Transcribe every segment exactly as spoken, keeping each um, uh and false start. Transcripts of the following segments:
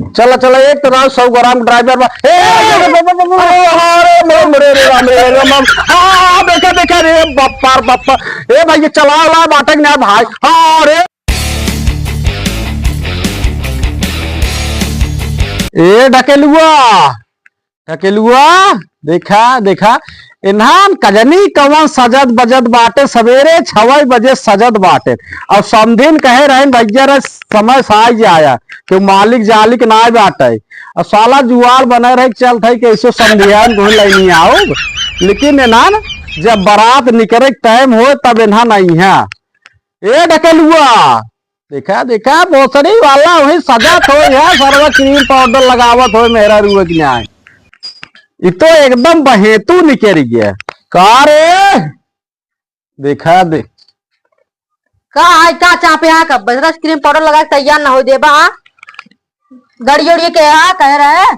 चला, चला, एक तो राव सौ ग्राम ड्राइवर बा। ए, ए, ए, ए, ए, अरे, मरे, मरे, रे राम, रे राम, राम। आ, आ, देखा, देखा रे, बप्पा रे बप्पा। ए भाई, ये चला ला, बाटक ना भाई। हाँ रे। ए ढकेलुआ, ढकेलुआ, देखा, देखा, इन्हान कजनी कवन सजत बजत बाटे, सबेरे छवै बजे सजत बाटे। अब समधिन कहे रहे, "भैया रे, समय से आई जाया, कि मालिक जालिक नाय बाटे।" अब साला जुआर बने रहे, चलत है, कैसे समधियान को लैनी आओ, लेकिन इन्हान जब बारात निकरे टाइम हो, तब इन्हान आई है। ए ढकेलुआ, देखा, देखा, भोसड़ी वाला वही सजात हो या सरवा क्रीम पाउडर लगावत हो मेहरारुआ की नाय। इ तो एकदम बहेतू निकल गया। का रे? देखा दे। का है, का चापे हा, का बजरस क्रीम पाउडर लगा के तैयार ना हो देबा, हाँ? गड़ियोड़िए के हा, कहे रहे?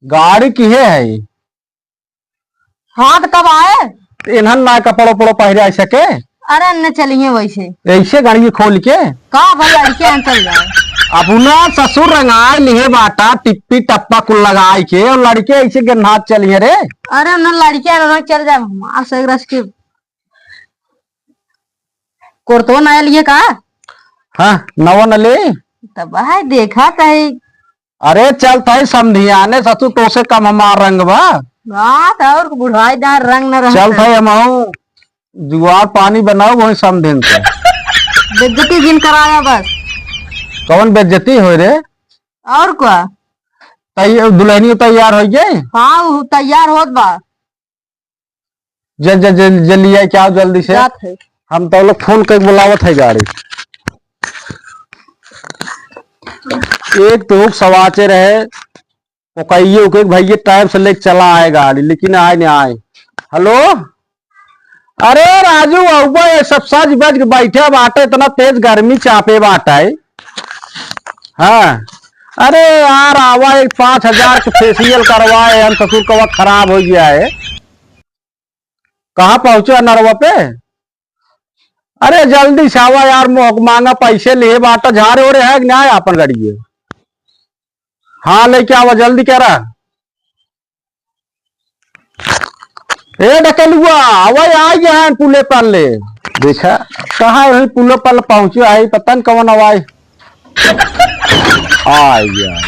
गाड़ी किहे है? हाँ, तो कब आए? तो इन्हन ना कपड़ो पड़ो पहिरे आए सके? अरे, न चलिए वैसे। ऐसे गाड़ी खोल के? का भाई, लड़के हैं, चल जाए। अपना ससुर रंगाए लिहे बाटा, टिप्पी टप्पा कुल लगाए के, और लड़के ऐसे गन्हात चलिए रे। अरे, न लड़के हैं, न चल जाए, हमार से रस के कुर्तो नया लिए का? हाँ, नवा न ले। तब है, देखा कहीं। अरे चल तई समधियाने ससुर, तोसे कम हमार रंग बा। बात और बुढ़ाई दार रंग न रहता। चल तई हमहू जुआर पानी बनाओ वही समधिन से। बेइज्जती जिन कराया बस। कौन बेइज्जती होय रे? और का? तई दुल्हनियो तैयार हो गई? हाँ, उ तैयार होत बा। जल, जल, जल, जल्दी आई, क्या जल्दी से? जात है। हम तो लोग फोन करके बुलावत है गाड़ी। एक तो सवाचे रहे, ओकइये ओके भैया टाइम से लेके चला आए गाड़ी, लेकिन आए नहीं आए। हेलो, अरे राजू, अउबा ये सब सज बज के बैठे बाटे, इतना तेज गर्मी चापे बाटे। हाँ, अरे यार, आवा एक पाँच हजार के फेशियल करवाए, हम ससुर कवा खराब हो गया है। कहाँ पहुँचे अनरवा पे? अरे जल्दी से आवा यार, मोह मांगा पैसे लिए बाटा, झारे हो रहे है कि नहीं अपन गड़िए? हाँ, लेके आवा, जल्दी करा। ए ढकेलुआ, आवा, आ गया है पुले पर ले। देखा, कहाँ है वही पुले पर पहुँचे है, पता नहीं कौन आवा है। आ गया।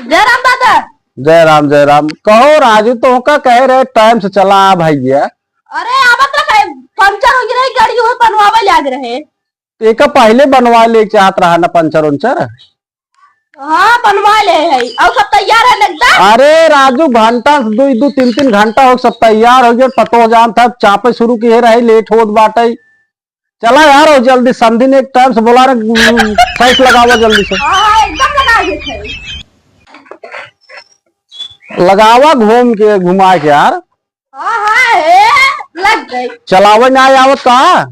जय राम दादा। जय राम, जय राम। कहो राजू, तोहका कहे रहे टाइम से चला आ भैया। अरे, आवत रहे, पंचर हो गई रही गाड़ी, वो बनवावे लाग रहे। तो एका पहले बनवा ले चाहत रहा ना पंचर उंचर? हाँ, बनवा ले है। और सब तैयार है ना एकदम? अरे राजू, घंटा से दो, दो, तीन, तीन घंटा हो सब तैयार हो गया, पतो जान था, चापे शुरू किए रहे, लेट होत बाटे। चला यार, और जल्दी समधिन एक टाइम से बोला रहे, फ्रेश लगावा जल्दी से। हाँ, हाँ, एकदम लगा देते हैं। लगावा घूम के, घुमा के यार। हाँ, हाँ, ए, लग गई। चलावे ना आवत का?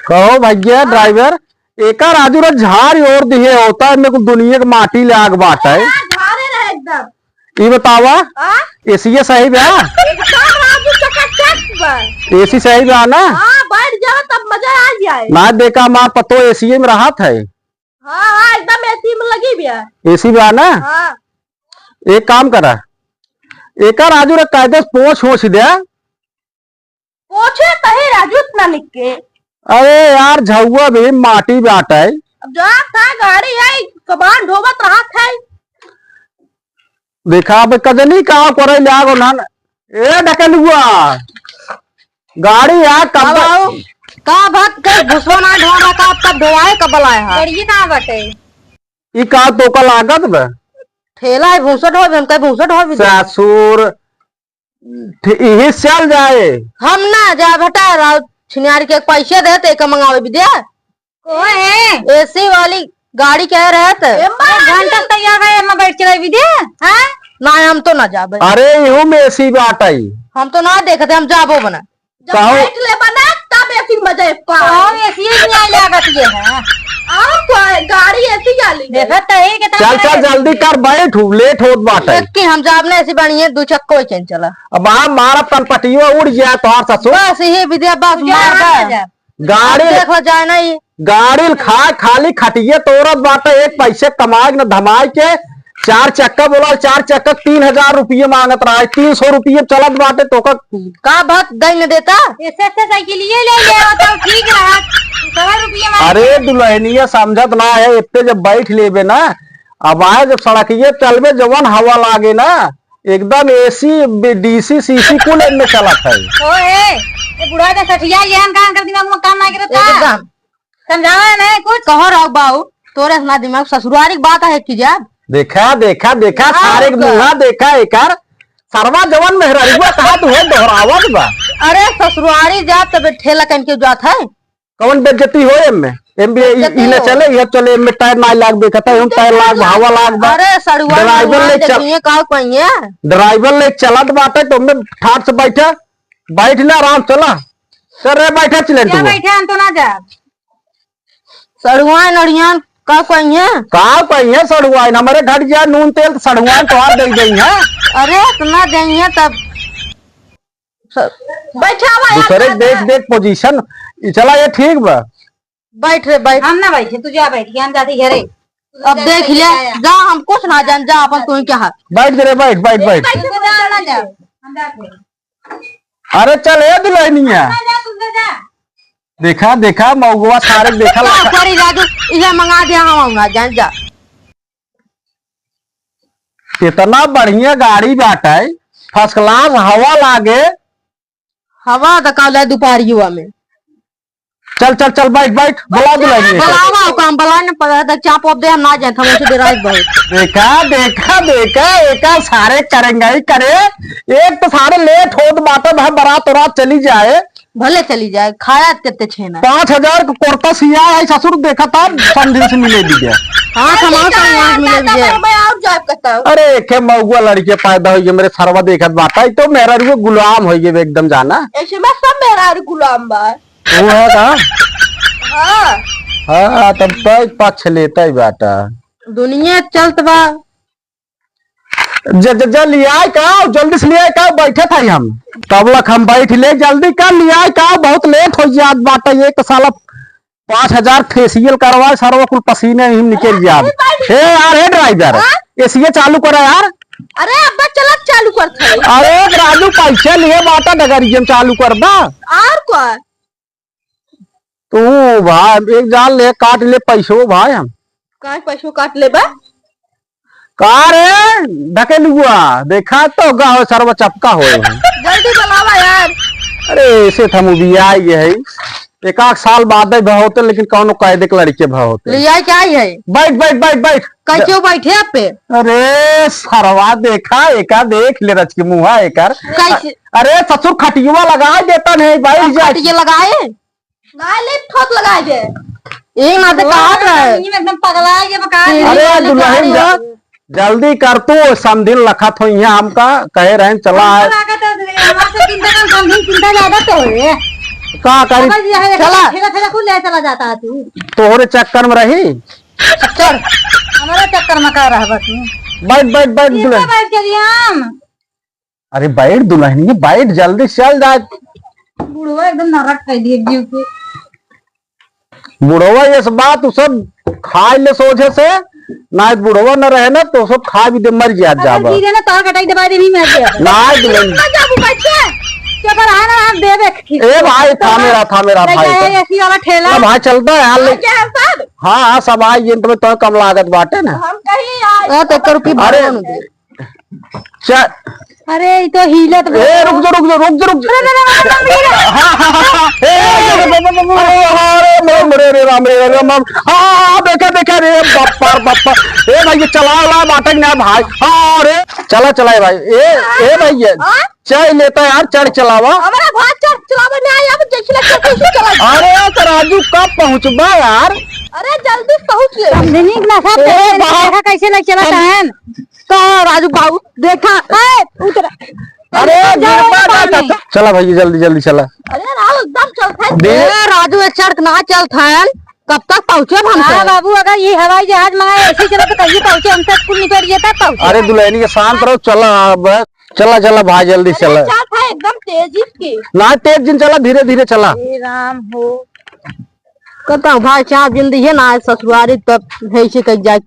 कहो भैया हाँ। ड्राइवर, एका राजू रे झार ओर दिहे होता है, मेरे को दुनिया के माटी ले आग बाटा है। हाँ, झारे रहे एकदम। ई बतावा, हाँ? एसीए सही बा? एकदम राजू चकाचक बा। एसी सही बा ना? हाँ, बैठ जाओ तब मजा आ जाए। ना देखा, हमार पतो एसीए में रहत है। हाँ, हाँ, एकदम एसी में लगी बा। एसी बा ना? हाँ। एक काम करा, एका राजू रे कायदे से पोंछ ओछ दे। पोछे कहे राजू इतना निक के। अरे यार, झउआ भी माटी बाटा है। अब जा था गाड़ी आई, कबान ढोवत रहत है। देखा, अब कजनी का करे लागो ना। ए ढकेलुआ, गाड़ी आ कब का बाऊ? का बात कर, भूसवा ना ढोवा का, अब कब ढोवाए, कब लाए हा? गाड़ी कहाँ बाटे? ई का तोका लागत बा? ठेला है, भूसा ढोवे, हम कहे भूसा ढोवे दे। ससुर, ठी-, इही चल जाए। हम ना जा बेटा, राव छिनारी के पैसे दे, ते के मंगावे विद्या। को है? एसी वाली गाड़ी कह रहे थे। एम्मा एक घंटा राजू। तैयार है, एम्मा बैठ के रही विद्या। हाँ? ना, हम तो ना जाबे। अरे, इहू में एसी बाटई। हम तो ना देखते, हम जाबो बना। जब कहो। बैठ ले बना, तब एसी मजा पाओ। कहो, एसी में आई लागत ये है। आओ, कोई गाड़ी एसी वाली है। देखत तो है कि चल, चल, जल्दी कर, बैठ, लेट होत बाटे। एक की हम जाब ना, ऐसी बढ़िया दू चक्को ही चल चला। अब हम मारब कनपटियो उड़ गया तोहार ससुर। बस ये विद्या, बस तू जा, मार हम दे। ना जाब। गाड़ी अब देख लो, जाए ना ये। गाड़ी ल खा, खाली खटिये तोड़त बाटे, एक पैसे कमाए न धमाए के, चार चक्का बोला, चार चक्का तीन हजार रुपये मांगत रहा है, तीन सौ रुपये चलत बाटे, तो का का बात दई न देता? ऐसे ऐसे साइकिलिये ले ले, तो ठीक रहा, सौ रुपये मांग अरे दुल्हनिया समझत ना है, इतने जब बैठ लेबे ना, अब आए जब सड़किये चलबे, जवन हवा लागे ना, एकदम एसी, डीसी, सीसी कुल एमे चलत है। ओ ए, ए बुढ़वा के सठिया लिहन का, अंकर दिमाग में काम ना करता। एकदम। समझावा है ना कुछ? कहो राव बाऊ, तोरे इतना दिमाग ससुरारी की बात है कि जा। देखा, देखा, देखा, हाँ, सारे के का? मुँहा देखा एकर। सरवा जवन मेहररुआ कहा तू है दोहरावत बा। अरे ससुरारी जात तबे ठेला कन के जात है। कवन बेइज्जती हो एमे? एम भी बेइज्जती इने हो। चले, इहे चले, एमे टायर ना लाग बे, कहता हम टायर लाग बा, हवा लाग बा। अरे सड़ुआ ड्राइवर ले चल। देखिए का कहिए। ड्राइवर ले चलत बाटे तो ओमे ठाट से बैठा, बैठ ना आराम चला। सर रे बैठा चिलेंट क्या हुआ। बैठे हम तो ना जा। सड़ुआइन अड़ियान का कहिए? का कहिए सड़ुआइन? हमरे घट जाए नून तेल तो सड़ुआइन तोहार दे देइहैं। अरे इतना देइहैं तब स- बैठा हुआ है दूसरे अंदर देख ना। देख पोजीशन। ई चला ये ठीक बा। बैठ रे बैठ। हम ना बैठे, तू जा बैठ, हम जाते घरे। अब देख ले, जा हम कुछ ना जान, जा अपन तू क्या है। बैठ रे बैठ बैठ बैठ। बैठ, तू जा ना जा। हम जाते हैं। अरे चल ए दुल्हनिया। जा, जा, तू जा, जा। देखा देखा मऊगवा सारे देखा का लगा। करी राजू, इहे मंगा दे हम ना जान जा। इतना बढ़िया गाड़ी बाटे, फर्स्ट क्लास हवा लागे। हवा तो काल है दोपहरिया में। चल चल चल बैठ बैठ, बोला दुल्हनिया के। बोलावा ओका, हम बोला न पता था चाप वाप दे, हम ना जाए, हम उसे डराए बहुत। देखा देखा देखा, एका सारे करेंगे ही करे। एक तो सारे लेट होत बाटे भाई, बारात उरात चली जाए। भले चली जाए, खाया कितने छेना। पाँच हजार का कुर्ता सिया है ससुर, देखा था समधिन से मिले दीजिए। हाँ, हम और कहीं यहाँ मिले दीजिए। मैं और जाब करता हूँ। अरे एक है मऊगवा लड़के पैदा होइए, मेरे सरवा देखत बाटा, ई तो मेहरारू गुलाम होइए एकदम जाना। ऐसे में सब मेहरारू गुलाम बा। वो है का? हाँ। हाँ, तब तो एक पक्ष लेता ही बाटा। दुनिया चलत बा। ज-, ज-, ज-, लियाए का, जल्दी से लियाए का, बैठे थे हम। तब लक हम बैठ ले, जल्दी कर लियाए का, बहुत लेट हो जात बाटे। एक तो साला पाँच हजार फेशियल करवाए, सरवा कुल पसीने ही निकल जात। हे यार, हे ड्राइवर, हाँ? एसीए चालू करा यार। अरे अब्बा चलत चालू करत है। अरे राजू पैसे लिए बाटा डगरियम चालू कर बा। और का? तू भाई एक जान ले काट ले पैसो भाई हम। का पैसो काट ले बा? का रे ढकेलुआ, देखा तो गाँव सरवा चपका होए हैं। जल्दी बुलावा यार। अरे ऐसे थम उबिया ये है, एक आध साल बाद ही भा होते, लेकिन कौनो कायदे के लड़के भा होते। ले आई क्या है? बैठ बैठ बैठ बैठ। कैसे बैठे आप पे? अरे सरवा देखा, एका देख ले रच के मुँहा एकर। कैसे? अरे ससुर खटियवा लगा देता नहीं बैठ जा। खटिया लगाए? ना ले ठोक लगा दे। एक ना तो कहा था। ये एकदम पगला है, ये बका दे। अरे दुल्हन जा, जल्दी कर तू, समधिन लखत हो यहाँ हमका कहे रहे चला है। हमारे से चिंता कर, समधिन चिंता ज्यादा तो है। का करी? अब ये है, चला। ठेला ठेला कुल ले चला जाता है तू। तोहरे चक्कर में रही। चल, हमारे चक्कर में का रहबा तू? बैठ बैठ बैठ ये दुल्हन। तो बैठ चलिए हम। अरे बैठ दुल्हनिया, बैठ, जल्दी चल जा। बुढ़वा एकदम नरक कर दिए जीव के। बुढ़वा ये सब बात उ सब खाए ले सोझे से, ना बुढ़वा न रहे ना तो सब खा भी दे, मर जात अगर जाबा। जी रहे ना तार कटाई दबा दे, नहीं मर गया। ना दुल्हन। मर जाबू बैठ के। क्या कर रहा ना, हम दे दे। ए भाई, था मेरा, था मेरा भाई। ये वाला ठेला। अब भाई चलता है यार, ले। क्या है सब? हाँ, हाँ, सब आई, ये तो कम लागत बाटे ना। हम कहीं आए। ए, तो एक रुपये अरे, भाड़ा न दे। चा- अरे, ई तो हिलत बा। ए, रुक जा, रुक जा, रुक जा, रुक जा। अरे, अरे, अरे, अरे, अरे, अरे, ए, अरे, अरे, अरे, अरे, अरे, अरे, राम, रे, राम, राम। हाँ, हाँ, हाँ, देखा, देखा, रे, बप्पा, बप्पा। ए, भाई, ये चला ला, बाटक ना, भाई। हाँ, रे, चला, चला, ए, भाई। ए, ए, भाई, ये, हाँ? चढ़ लेता यार, चढ़ चलावा। हमारा भाई चढ़ चलावा ना, अब देखी ना, कैसे चला। अरे, तो राजू, कब पहुँचबा यार? अरे, जल्दी पहुँच ले। समझनी ना, सब ए, देखा, बाप। देखा, कैसे नहीं चला हम- टहन। तो राजू बाबू देखा, ए, उतरा। अरे, जा, जा, जा, जा, जा, जा। चला भैया, जल्दी, जल्दी चला। अरे, राव, एकदम चलत है। दे। ए, राजू, ये चढ़ ना चलत है, कब तक पहुँचे हम हाँ, सब? बाबू, अगर ये हवाई जहाज मंगाए, ऐसे चला तो कहिए पहुँचे, हम सब कुल निपट गया, तब पहुँचे। अरे, दुल्हनी के शांत रहो, चला अब। चला, चला भाई, जल्दी अरे, चला। चलत है एकदम तेजी से। ना, तेज जिन चला, धीरे, धीरे चला। हे राम हो। कतौ भाई चाप जिन दिहे ना, आज ससुरारी तब है से कह जाए।